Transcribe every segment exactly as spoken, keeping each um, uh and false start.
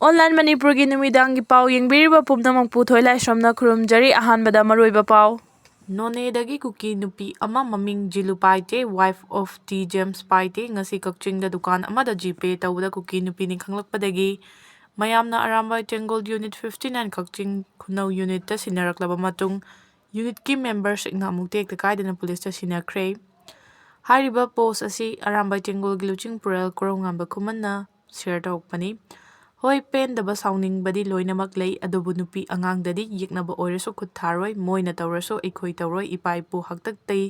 Online ꯃꯅꯤꯄꯨꯔꯒꯤ ꯅꯨꯃꯤꯗꯥꯡꯒꯤ ꯄꯥꯎ ꯌꯦꯡꯕꯤꯔꯤꯕ ꯄꯨꯝꯅꯃꯛꯄꯨ ꯊꯣꯏꯂꯥꯏꯁ꯭ꯔꯝꯅ ꯈꯨꯔꯨꯝꯖꯔꯤ꯫ ꯑꯍꯥꯟꯕꯗ ꯃꯔꯨꯑꯣꯏꯕ ꯄꯥꯎ꯫ ꯅꯣꯅꯦꯗꯒꯤ ꯀꯨꯀꯤ ꯅꯨꯄꯤ ꯑꯃ ꯃꯃꯤꯡ ꯖꯤꯂꯨ ꯄꯥꯏꯇꯦ, wife of T James ꯄꯥꯏꯇꯦ, ꯉꯁꯤ ꯀꯛꯆꯤꯡꯗ ꯗꯨꯀꯥꯟ ꯑꯃꯗ GPay ꯇꯧꯕꯗ ꯀꯨꯀꯤ ꯅꯨꯄꯤꯅꯤ ꯈꯪꯂꯛꯄꯗꯒꯤ ꯃꯌꯥꯝꯅ ꯑꯔꯥꯝꯕꯥꯏ ꯇꯦꯡꯒꯣꯜ Unit fifty nine ꯀꯛꯆꯤꯡ ꯈꯨꯅꯧ unitꯇ ꯁꯤꯟꯅꯔꯛꯂꯕ ꯃꯇꯨꯡ unitꯀꯤ memberꯁꯤꯡꯅ ꯑꯃꯨꯛ ꯇꯦꯛꯇ ꯀꯥꯏꯗꯅ ꯄꯨꯂꯤꯁꯇ ꯁꯤꯟꯅꯈ꯭ꯔꯦ꯫ ꯍꯥꯏꯔꯤꯕ post ꯑꯁꯤ ꯑꯔꯥꯝꯕꯥꯏ ꯇꯦꯡꯒꯣꯜꯒꯤ ꯂꯨꯆꯤꯡ ꯄꯨꯔꯦꯜ ꯀꯣꯔꯧꯉꯥꯟꯕ ꯈꯨꯃꯟꯅ share ꯇꯧꯔꯛꯄꯅꯤ꯫ ꯍꯣꯏ, ꯄꯦꯟꯗꯕ ꯁꯥꯎꯅꯤꯡꯕꯗꯤ ꯂꯣꯏꯅꯃꯛ ꯂꯩ, ꯑꯗꯨꯕꯨ ꯅꯨꯄꯤ ꯑꯉꯥꯡꯗꯗꯤ ꯌꯦꯛꯅꯕ ꯑꯣꯏꯔꯁꯨ ꯈꯨꯠ ꯊꯥꯔꯣꯏ, ꯃꯣꯏꯅ ꯇꯧꯔꯁꯨ ꯑꯩꯈꯣꯏ ꯇꯧꯔꯣꯏ, ꯏꯄꯥ ꯏꯄꯨ ꯍꯥꯛꯇꯛꯇꯩ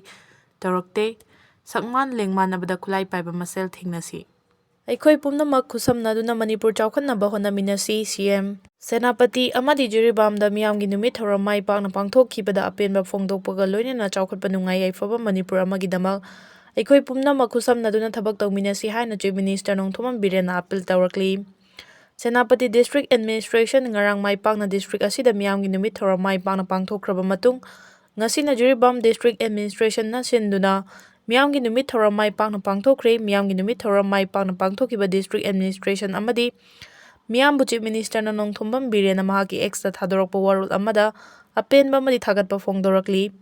ꯇꯧꯔꯛꯇꯦ꯫ ꯁꯛꯃꯥꯟ ꯂꯦꯡꯃꯥꯟꯅꯕꯗ ꯈꯨꯠꯂꯥꯏ ꯄꯥꯏꯕ ꯃꯁꯦꯜ ꯊꯦꯡꯅꯁꯤ꯫ ꯑꯩꯈꯣꯏ ꯄꯨꯝꯅꯃꯛ ꯈꯨꯠꯁꯝꯅꯗꯨꯅ ꯃꯅꯤꯄꯨꯔ ꯆꯥꯎꯈꯠꯅꯕ ꯍꯣꯠꯅꯃꯤꯟꯅꯁꯤ, CM꯫ ꯁꯦꯅꯥꯄꯇꯤ ꯑꯃꯗꯤ ꯖꯤꯔꯤꯕꯥꯝꯗ ꯃꯤꯌꯥꯝꯒꯤ ꯅꯨꯃꯤꯠ ꯊꯧꯔꯝ ꯃꯥꯏ ꯄꯥꯛꯅ ꯄꯥꯡꯊꯣꯛꯈꯤꯕꯗ ꯑꯄꯦꯟꯕ ꯐꯣꯡꯗꯣꯛꯄꯒ ꯂꯣꯏꯅꯅ ꯆꯥꯎꯈꯠꯄ ꯅꯨꯡꯉꯥꯏ ꯌꯥꯏꯐꯕ ꯃꯅꯤꯄꯨꯔ ꯑꯃꯒꯤꯗꯃꯛ ꯑꯩꯈꯣꯏ ꯄꯨꯝꯅꯃꯛ ꯈꯨꯠꯁꯝꯅꯗꯨꯅ ꯊꯕꯛ ꯇꯧꯃꯤꯟꯅꯁꯤ ꯍꯥꯏꯅ Chief Minister Nongthombam ꯕꯤꯔꯦꯟꯅ appeal ꯇꯧꯔꯛꯂꯤ꯫ Senapati District Administration ꯉꯔꯥꯡ ꯃꯥꯏ ꯄꯥꯛꯅ district ꯑꯁꯤꯗ ꯃꯤꯌꯥꯝꯒꯤ ꯅꯨꯃꯤꯠ ꯊꯧꯔꯝ ꯃꯥꯏ ꯄꯥꯛꯅ ꯄꯥꯡꯊꯣꯛꯈ꯭ꯔꯕ ꯃꯇꯨꯡ, ꯉꯁꯤꯅ ꯖꯤꯔꯤꯕꯥꯝ District Administrationꯅ ꯁꯤꯟꯗꯨꯅ ꯃꯤꯌꯥꯝꯒꯤ ꯅꯨꯃꯤꯠ ꯊꯧꯔꯝ ꯃꯥꯏ ꯄꯥꯛꯅ ꯄꯥꯡꯊꯣꯛꯈ꯭ꯔꯦ꯫ ꯃꯤꯌꯥꯝꯒꯤ ꯅꯨꯃꯤꯠ ꯊꯧꯔꯝ ꯃꯥꯏ ꯄꯥꯛꯅ ꯄꯥꯡꯊꯣꯛꯈꯤꯕ District Administration ꯑꯃꯗꯤ ꯃꯤꯌꯥꯝꯕꯨ Chief Ministerꯅ ꯅꯣꯡꯊꯣꯝꯕꯝ ꯕꯤꯔꯦꯟꯅ ꯃꯍꯥꯛꯀꯤ Xꯇ ꯊꯥꯗꯣꯔꯛꯄ ꯋꯥꯔꯣꯜ ꯑꯃꯗ ꯑꯄꯦꯟꯕ ꯑꯃꯗꯤ ꯊꯥꯒꯠꯄ ꯐꯣꯡꯗꯣꯔꯛꯂꯤ꯫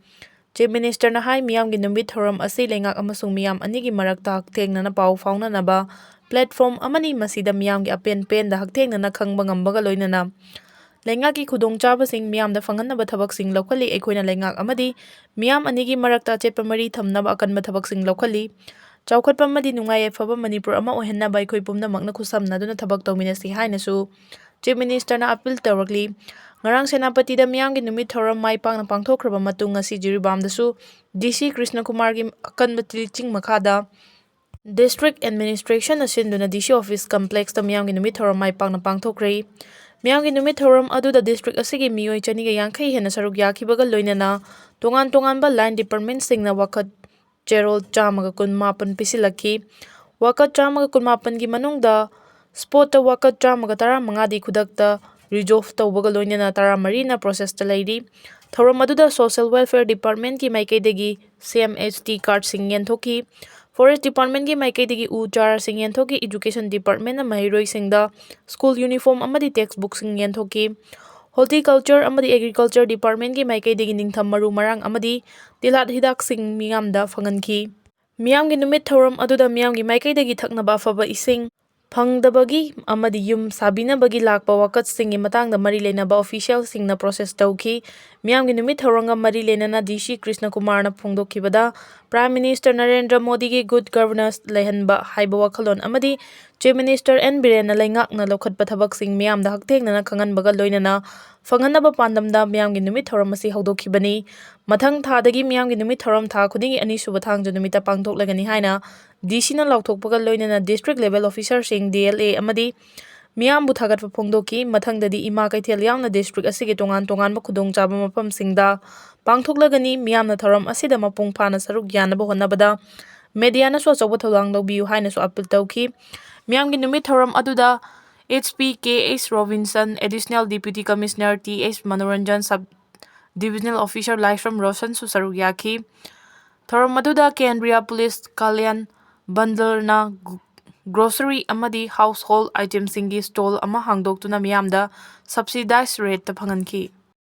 Chief Ministerꯅ ꯍꯥꯏ, ꯃꯤꯌꯥꯝꯒꯤ ꯅꯨꯃꯤꯠ ꯊꯧꯔꯝ ꯑꯁꯤ ꯂꯩꯉꯥꯛ ꯑꯃꯁꯨꯡ ꯃꯤꯌꯥꯝ ꯑꯅꯤꯒꯤ ꯃꯔꯛꯇ ꯍꯛꯊꯦꯡꯅꯅ ꯄꯥꯎ ꯐꯥꯎꯅꯅꯕ platform ꯑꯃꯅꯤ, ꯃꯁꯤꯗ ꯃꯤꯌꯥꯝꯒꯤ ꯑꯄꯦꯟ ꯄꯦꯟꯗ ꯍꯛꯊꯦꯡꯅꯅ ꯈꯪꯕ ꯉꯝꯕꯒ ꯂꯣꯏꯅꯅ ꯂꯩꯉꯥꯛꯀꯤ ꯈꯨꯗꯣꯡꯆꯥꯕꯁꯤꯡ ꯃꯤꯌꯥꯝꯗ ꯐꯪꯍꯟꯅꯕ ꯊꯕꯛꯁꯤꯡ ꯂꯧꯈꯠꯂꯤ꯫ ꯑꯩꯈꯣꯏꯅ ꯂꯩꯉꯥꯛ ꯑꯃꯗꯤ ꯃꯤꯌꯥꯝ ꯑꯅꯤꯒꯤ ꯃꯔꯛꯇ ꯑꯆꯦꯠꯄ ꯃꯔꯤ ꯊꯝꯅꯕ ꯑꯀꯟꯕ ꯊꯕꯛꯁꯤꯡ ꯂꯧꯈꯠꯂꯤ꯫ ꯆꯥꯎꯈꯠꯄ ꯑꯃꯗꯤ ꯅꯨꯡꯉꯥꯏ ꯌꯥꯏꯐꯕ ꯃꯅꯤꯄꯨꯔ ꯑꯃ ꯑꯣꯏꯍꯟꯅꯕ ꯑꯩꯈꯣꯏ ꯄꯨꯝꯅꯃꯛꯅ ꯈꯨꯠꯁꯝꯅꯗꯨꯅ ꯊꯕꯛ ꯇꯧꯃꯤꯟꯅꯁꯤ ꯍꯥꯏꯅꯁꯨ Chief Ministerꯅ appeal ꯇꯧꯔꯛꯂꯤ꯫ ꯉꯔꯥꯡ ꯁꯦꯅꯥꯄꯇꯤꯗ ꯃꯤꯌꯥꯝꯒꯤ ꯅꯨꯃꯤꯠ ꯊꯧꯔꯝ ꯃꯥꯏ ꯄꯥꯛꯅ ꯄꯥꯡꯊꯣꯛꯈ꯭ꯔꯕ ꯃꯇꯨꯡ, ꯉꯁꯤ ꯖꯤꯔꯤꯕꯥꯝꯗꯁꯨ DC ꯀ꯭ꯔꯤꯁꯅꯀꯨꯃꯥꯔꯒꯤ ꯑꯀꯟꯕ ꯂꯨꯆꯤꯡ ꯃꯈꯥꯗ District Administrationꯅ ꯁꯤꯟꯗꯨꯅ DC Office Complexꯇ ꯃꯤꯌꯥꯝꯒꯤ ꯅꯨꯃꯤꯠ ꯊꯧꯔꯝ ꯃꯥꯏ ꯄꯥꯛꯅ ꯄꯥꯡꯊꯣꯛꯈ꯭ꯔꯦ꯫ ꯃꯤꯌꯥꯝꯒꯤ ꯅꯨꯃꯤꯠ ꯊꯧꯔꯝ ꯑꯗꯨꯗ district ꯑꯁꯤꯒꯤ ꯃꯤꯑꯣꯏ ꯆꯅꯤꯒ ꯌꯥꯡꯈꯩ ꯍꯦꯟꯅ ꯁꯔꯨꯛ ꯌꯥꯈꯤꯕꯒ ꯂꯣꯏꯅꯅ ꯇꯣꯉꯥꯟ ꯇꯣꯉꯥꯟꯕ line departmentꯁꯤꯡꯅ ꯋꯥꯀꯠ ꯆꯦꯔꯣꯜ ꯆꯥꯝꯃꯒ ꯀꯨꯟꯃꯥꯄꯟ ꯄꯤꯁꯤꯜꯂꯛꯈꯤ꯫ ꯋꯥꯀꯠ ꯆꯥꯝꯃꯒ ꯀꯨꯟꯃꯥꯄꯟꯒꯤ ꯃꯅꯨꯡꯗ spotꯇ ꯋꯥꯀꯠ ꯆꯥꯝꯃꯒ ꯇꯔꯥꯃꯉꯥꯗꯤ ꯈꯨꯗꯛꯇ resolve ꯇꯧꯕꯒ ꯂꯣꯏꯅꯅ ꯇꯔꯥꯃꯔꯤꯅ processꯇ ꯂꯩꯔꯤ꯫ ꯊꯧꯔꯝ ꯑꯗꯨꯗ Social Welfare Departmentꯀꯤ ꯃꯥꯏꯀꯩꯗꯒꯤ CMHT cardꯁꯤꯡ ꯌꯦꯟꯊꯣꯛꯈꯤ꯫ Forest Departmentꯀꯤ ꯃꯥꯏꯀꯩꯗꯒꯤ ꯎ ꯆꯥꯔꯥꯁꯤꯡ ꯌꯦꯟꯊꯣꯛꯈꯤ꯫ Education Departmentꯅ ꯃꯍꯩꯔꯣꯏꯁꯤꯡꯗ school uniform ꯑꯃꯗꯤ textbookꯁꯤꯡ ꯌꯦꯟꯊꯣꯛꯈꯤ꯫ Horticulture ꯑꯃꯗꯤ Agriculture Departmentꯀꯤ ꯃꯥꯏꯀꯩꯗꯒꯤ ꯅꯤꯡꯊꯝ ꯃꯔꯨ ꯃꯔꯥꯡ ꯑꯃꯗꯤ ꯇꯤꯜꯍꯥꯠ ꯍꯤꯗꯥꯛꯁꯤꯡ ꯃꯤꯌꯥꯝꯗ ꯐꯪꯍꯟꯈꯤ꯫ ꯃꯤꯌꯥꯝꯒꯤ ꯅꯨꯃꯤꯠ ꯊꯧꯔꯝ ꯑꯗꯨꯗ ꯃꯤꯌꯥꯝꯒꯤ ꯃꯥꯏꯀꯩꯗꯒꯤ ꯊꯛꯅꯕ ꯑꯐꯕ ꯏꯁꯤꯡ ꯐꯪꯗꯕꯒꯤ ꯑꯃꯗꯤ ꯌꯨꯝ ꯁꯥꯕꯤꯅꯕꯒꯤ ꯂꯥꯛꯄ ꯋꯥꯀꯠꯁꯤꯡꯒꯤ ꯃꯇꯥꯡꯗ ꯃꯔꯤ ꯂꯩꯅꯕ officialꯁꯤꯡꯅ process ꯇꯧꯈꯤ꯫ ꯃꯤꯌꯥꯝꯒꯤ ꯅꯨꯃꯤꯠ ꯊꯧꯔꯝꯒ ꯃꯔꯤ ꯂꯩꯅꯅ D C ꯀ꯭ꯔꯤꯁꯅ ꯀꯨꯃꯥꯔꯅ ꯐꯣꯡꯗꯣꯛꯈꯤꯕꯗ, Prime Minister ꯅꯔꯦꯟꯗ꯭ꯔ ꯃꯣꯗꯤꯒꯤ good governance ꯂꯩꯍꯟꯕ ꯍꯥꯏꯕ ꯋꯥꯈꯜꯂꯣꯟ ꯑꯃꯗꯤ Chief Minister N ꯕꯤꯔꯦꯟꯅ ꯂꯩꯉꯥꯛꯅ ꯂꯧꯈꯠꯄ ꯊꯕꯛꯁꯤꯡ ꯃꯤꯌꯥꯝꯗ ꯍꯛꯊꯦꯡꯅꯅ ꯈꯪꯍꯟꯕꯒ ꯂꯣꯏꯅꯅ ꯐꯪꯍꯟꯅꯕ ꯄꯥꯟꯗꯝꯗ ꯃꯤꯌꯥꯝꯒꯤ ꯅꯨꯃꯤꯠ ꯊꯧꯔꯝ ꯑꯁꯤ ꯍꯧꯗꯣꯛꯈꯤꯕꯅꯤ꯫ ꯃꯊꯪ ꯊꯥꯗꯒꯤ ꯃꯤꯌꯥꯝꯒꯤ ꯅꯨꯃꯤꯠ ꯊꯧꯔꯝ ꯊꯥ ꯈꯨꯗꯤꯡꯒꯤ ꯑꯅꯤꯁꯨꯕ ꯊꯥꯡꯖ ꯅꯨꯃꯤꯠꯇ ꯄꯥꯡꯊꯣꯛꯂꯒꯅꯤ ꯍꯥꯏꯅ D Cꯅ ꯂꯥꯎꯊꯣꯛꯄꯒ ꯂꯣꯏꯅꯅ district level officerꯁꯤꯡ, D L A ꯑꯃꯗꯤ ꯃꯤꯌꯥꯝꯕꯨ ꯊꯥꯒꯠꯄ ꯐꯣꯡꯗꯣꯛꯈꯤ꯫ ꯃꯊꯪꯗꯗꯤ ꯏꯃꯥ ꯀꯩꯊꯦꯜ ꯌꯥꯎꯅ district ꯑꯁꯤꯒꯤ ꯇꯣꯉꯥꯟ ꯇꯣꯉꯥꯟꯕ ꯈꯨꯗꯣꯡꯆꯥꯕ ꯃꯐꯝꯁꯤꯡꯗ ꯄꯥꯡꯊꯣꯛꯂꯒꯅꯤ꯫ ꯃꯤꯌꯥꯝꯅ ꯊꯧꯔꯝ ꯑꯁꯤꯗ ꯃꯄꯨꯡ ꯐꯥꯅ ꯁꯔꯨꯛ ꯌꯥꯅꯕ ꯍꯣꯠꯅꯕꯗ mediaꯅꯁꯨ ꯑꯆꯧꯕ ꯊꯧꯗꯥꯡ ꯂꯧꯕꯤꯌꯨ ꯍꯥꯏꯅꯁꯨ appeal ꯇꯧꯈꯤ꯫ ꯃꯤꯌꯥꯝꯒꯤ ꯅꯨꯃꯤꯠ ꯊꯧꯔꯝ ꯑꯗꯨꯗ H P K H Robinson, Additional Deputy Commissioner T H Manoranjan, Sub Divisional Officer ꯂꯥꯏꯁ꯭ꯔꯝ ꯔꯣꯁꯟꯁꯨ ꯁꯔꯨꯛ ꯌꯥꯈꯤ꯫ ꯊꯧꯔꯝ ꯑꯗꯨꯗ ꯀꯦꯟꯗ꯭ꯔꯤꯌꯥ ꯄꯨꯂꯤꯁ ꯀꯥꯂꯤꯌꯥꯟ ꯕꯟꯗꯜꯅ grocery ꯑꯃꯗꯤ household itemꯁꯤꯡꯒꯤ stall ꯑꯃ ꯍꯥꯡꯗꯣꯛꯇꯨꯅ ꯃꯤꯌꯥꯝꯗ subsidized rateꯇ ꯐꯪꯍꯟꯈꯤ꯫